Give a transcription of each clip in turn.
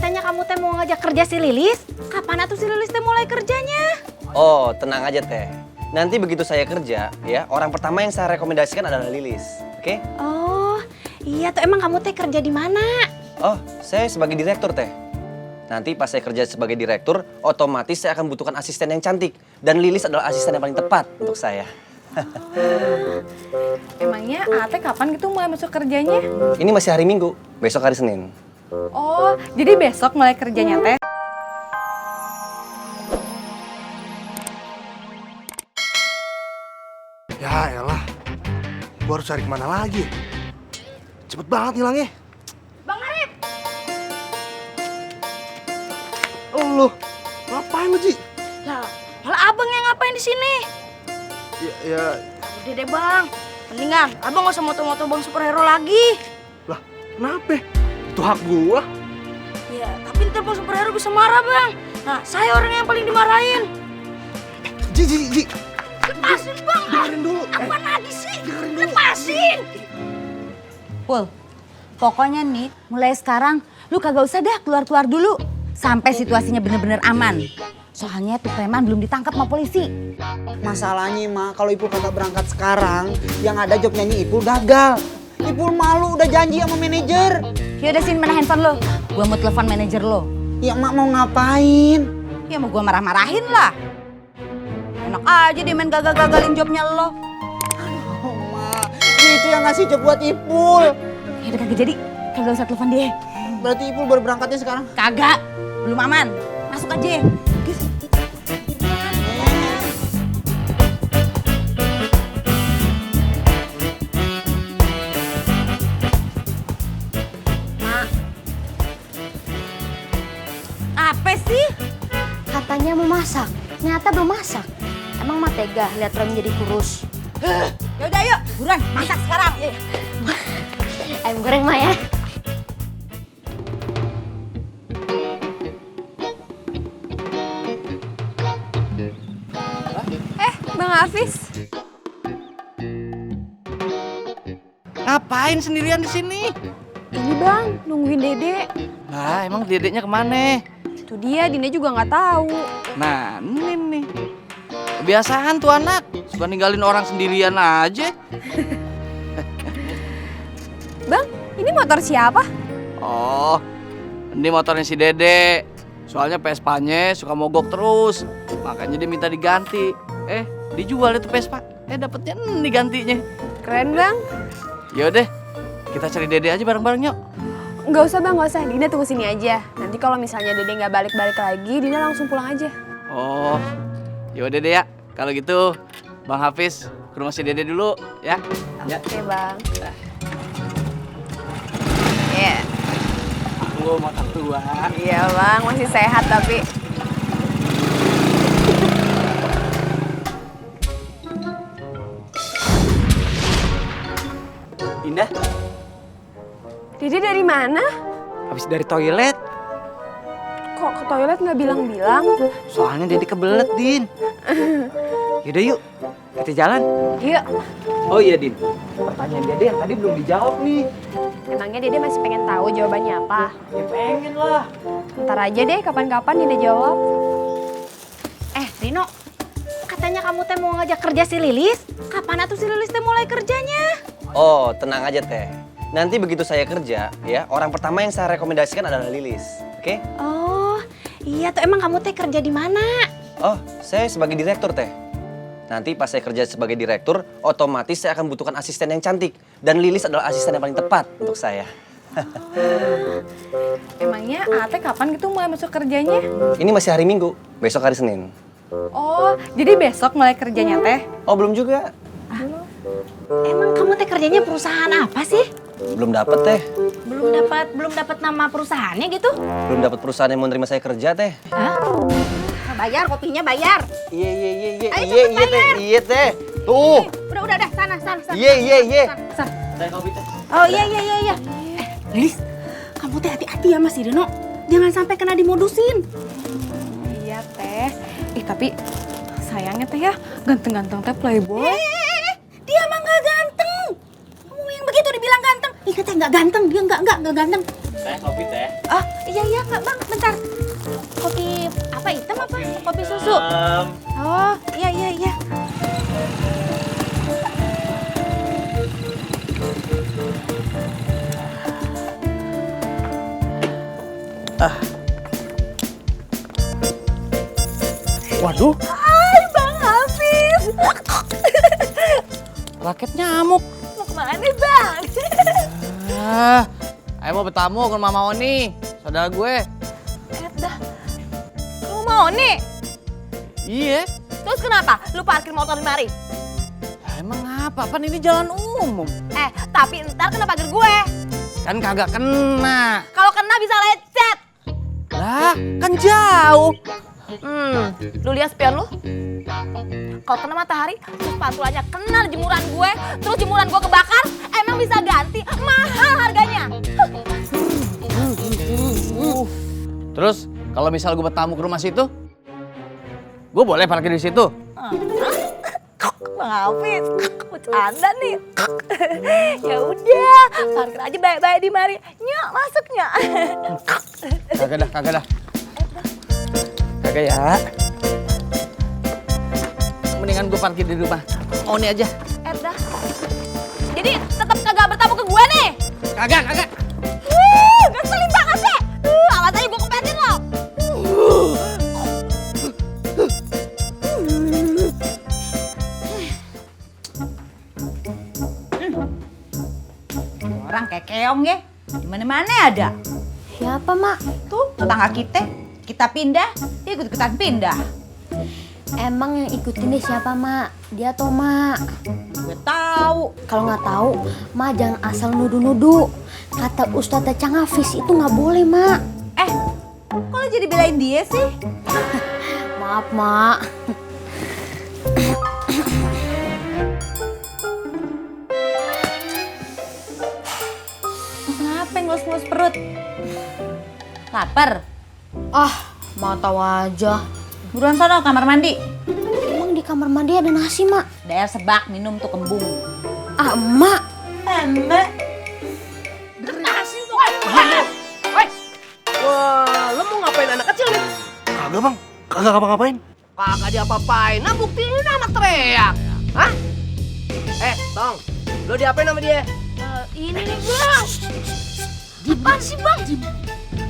Katanya kamu teh mau ngajak kerja si Lilis. Kapan atuh si Lilis teh mulai kerjanya? Oh, tenang aja teh. Nanti begitu saya kerja, ya orang pertama yang saya rekomendasikan adalah Lilis. Oke? Oh, iya tuh emang kamu teh kerja di mana? Oh, saya sebagai direktur teh. Nanti pas saya kerja sebagai direktur, otomatis saya akan butuhkan asisten yang cantik. Dan Lilis adalah asisten yang paling tepat untuk saya. Emangnya Ate kapan gitu mulai masuk kerjanya? Ini masih hari Minggu, besok hari Senin. Oh, jadi besok mulai kerjanya Teh? Ya elah, gua harus cari kemana lagi? Cepet banget hilangnya. Bang Arif! Lu, ngapain lu, Ji? Lah abang yang ngapain di sini? Ya, Udah deh bang, mendingan abang gak usah moto-moto bang superhero lagi. lah, kenapa? Itu hak gua. Ya, tapi ntar bang superhero bisa marah bang. Nah, saya orang yang paling dimarahin. Ji. Lepasin bang! Dengerin dulu. Apaan lagi sih? Dengerin dulu. Lepasin! Pul, pokoknya nih mulai sekarang lu kagak usah dah keluar-keluar dulu. Sampai situasinya bener-bener aman. Soalnya tuh preman belum ditangkap sama polisi. Masalahnya mah kalau Ipul kagak berangkat sekarang, yang ada job nyanyi Ipul gagal. Ipul malu udah janji sama manajer. Yaudah sini mana handphone lo. Gua mau telepon manajer lo. Ya emak mau ngapain? Ya mau gua marah-marahin lah. Enak aja dia main gagal-gagalin jobnya lo. Oh mak, itu yang ngasih job buat Ipul. Ya udah kagak jadi, kagak usah telepon dia. Berarti Ipul baru berangkatnya sekarang? Kagak, belum aman. Masuk aja. Apa sih? Katanya mau masak, ternyata belum masak. Emang mah tega lihat Rom jadi kurus. Yaudah yuk, buruan masak sekarang. Ayam goreng mah ya. Bang Hafiz. Ngapain sendirian di sini? Ini bang, nungguin Dede. Lah, emang dedeknya kemana? Itu dia, Dina juga nggak tahu. Nah, ini nih. Kebiasaan tuh anak, suka ninggalin orang sendirian aja. Bang, ini motor siapa? Oh, ini motornya si Dede. Soalnya Vespanya suka mogok terus, makanya dia minta diganti. Dijual itu Vespa. Dapetnya ini gantinya. Keren bang. Yaudah, kita cari Dede aja bareng-bareng yuk. Nggak usah bang, nggak usah. Dina tunggu sini aja. Nanti kalau misalnya Dede nggak balik-balik lagi, Dina langsung pulang aja. Oh, yaudah deh ya. Kalau gitu, Bang Hafiz ke rumah si Dede dulu ya. Oke bang. Iya. Aku makan tua. Iya bang, masih sehat tapi. Indah, Dede dari mana? habis dari toilet. Kok ke toilet nggak bilang-bilang? Soalnya Dede kebelet, Din. Yaudah yuk, kita jalan. Iya. Oh iya, Din. Pertanyaan Dede yang tadi belum dijawab nih. Emangnya Dede masih pengen tahu jawabannya apa? Ya pengen lah. Ntar aja deh, kapan-kapan Dede jawab. Rino, katanya kamu teh mau ngajak kerja si Lilis. Kapan atuh si Lilis teh mulai kerjanya? Oh, tenang aja teh. Nanti begitu saya kerja, ya orang pertama yang saya rekomendasikan adalah Lilis. Oke? Oh, iya tuh emang kamu teh kerja di mana? Oh, saya sebagai direktur teh. Nanti pas saya kerja sebagai direktur, otomatis saya akan butuhkan asisten yang cantik. Dan Lilis adalah asisten yang paling tepat untuk saya. Emangnya Ate kapan gitu mulai masuk kerjanya? Ini masih hari Minggu, besok hari Senin. Oh, jadi besok mulai kerjanya Teh? Oh, belum juga. Emang kamu teh kerjanya perusahaan apa sih? Belum dapat teh. Belum dapat nama perusahaannya gitu? Belum dapat perusahaan yang mau nerima saya kerja teh. Hah? Bayar kopinya bayar. Iya Ayo iya cepet teh. Iya teh. Tuh. Udah sana. Iya. Sana. Saya kopi teh. Oh iya. Lilis, kamu teh hati-hati ya Mas Rino. Jangan sampai kena dimodusin. Iya Teh. Tapi sayangnya Teh ya, ganteng-ganteng Teh playboy. Dia mah nggak ganteng. Kamu yang begitu dibilang ganteng. Ih, katanya nggak ganteng, dia nggak ganteng. kopi teh. Ah, iya Kak Bang, bentar. Kopi apa hitam apa? Kopi susu. Oh, iya. Waduh, Hai Bang Hafiz. Raket nyamuk. Mau kemana nih Bang? Ayo mau bertamu ke Mama Oni, saudara gue. Dah. Kamu mau nih? Iya. Terus kenapa? Lu parkir motor di mari? Emang apa? Pan ini jalan umum. Tapi ntar kena pagar gue. Kan kagak kena. Kalau kena bisa lecet. Lah, kan jauh. Lu lihat spion lu? Kalau kena matahari, terus pantulanya kena jemuran gue, terus jemuran gue kebakar, emang bisa ganti? Mahal harganya. Terus kalau misal gue bertamu ke rumah situ, gue boleh parkir di situ? Bang Hafiz, bercanda nih. Ya udah, parkir aja baik-baik di mari. Nyok, masuknya. Kagak dah. Kagak ya. Mendingan gue parkir di rumah Oni aja. Dah. Jadi tetap kagak bertamu ke gue nih? Kagak. Ngeselin banget sih. Awas aja gue kepetin lo. Orang kayak keong ya. Di mana-mana ada. Siapa, Mak? Tuh, tetangga kita pindah, dia ikut-ikutan pindah. Emang yang ikutin dia siapa, Mak? Dia atau Mak? Gue tahu. Kalau nggak tahu, Mak jangan asal nuduh-nuduh. Kata Ustadz Cang Hafiz itu nggak boleh, Mak. Kok lo jadi belain dia sih? Maaf, Mak. Kenapa ngelus-ngelus perut? Lapar? Mau tahu aja. Buruan sono kamar mandi. Emang di kamar mandi ada nasi, Mak? Daer sebak minum tuh kembung. Mak. Emak. Wah, lo mau ngapain anak kecil nih? kagak bang, kagak ngapa-ngapain. Kagak diapa-apain, nah buktiin anak teriak. Hah? Tong, lo diapain sama dia? Ini nih Bang. Apaan sih Bang?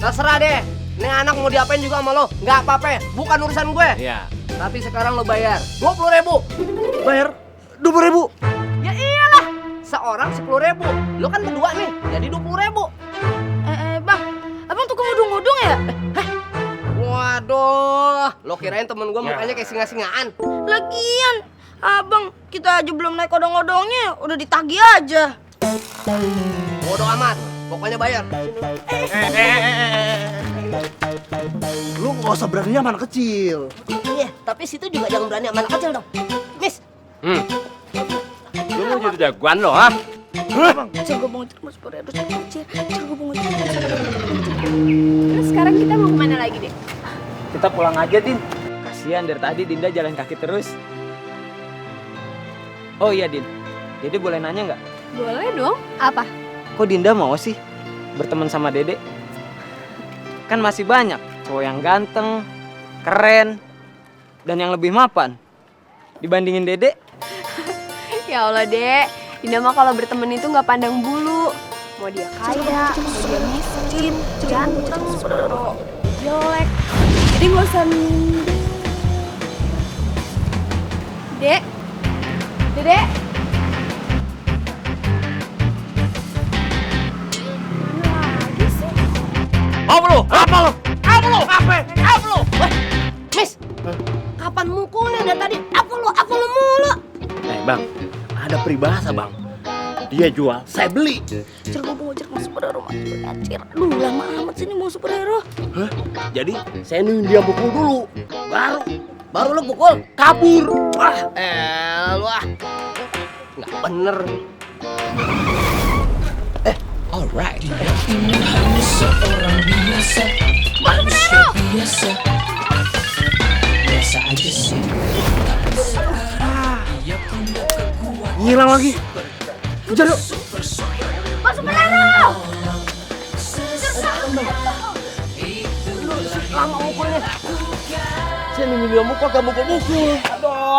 Terserah deh, ini anak mau diapain juga sama lo, nggak apa-apa, bukan urusan gue. Iya. Tapi sekarang lo bayar 20.000. Bayar 20.000. Ya iyalah, seorang 10.000. Lo kan berdua nih, jadi 20.000. Bang, abang tuh ngudung-ngudung ya? Waduh, lo kirain temen gue mukanya kayak singa-singaan? Lagian, abang kita aja belum naik odong-odongnya, udah ditagih aja. Bodoh amat, pokoknya bayar. Lu nggak usah berani sama anak kecil. Iya, tapi situ juga jangan berani sama anak kecil dong. Miss. Lu mau jadi jagoan lo, ha? Terus sekarang kita mau kemana lagi deh? Kita pulang aja, Din. Kasihan dari tadi Dinda jalan kaki terus. Oh iya, Din. Dede boleh nanya nggak? Boleh dong. Apa? Kok Dinda mau sih berteman sama Dede? Kan masih banyak cowok yang ganteng, keren, dan yang lebih mapan dibandingin Dede. Ya Allah, Dek. Dinda mah kalau berteman itu nggak pandang bulu. Mau dia kaya, mau dia miskin, ganteng, jelek. Jadi nggak usah minder. Dek. Dedek. Apa lu? Miss, kapan mukulnya dari tadi? Apa lu mulu? Bang, ada peribahasa, Bang. Dia jual, saya beli. Cergobong masuk pada rumah. Aduh, lama amat sih ini mau superhero. Hah? Jadi, saya nungguin dia pukul dulu. Baru lu pukul, kabur. Wah, lu ah. Nggak bener. Alright. Ngilang lagi. Kejar yuk. Mas superhero! Lama mukulnya. Saya minum mukul, gak mukul-mukul. Aduh.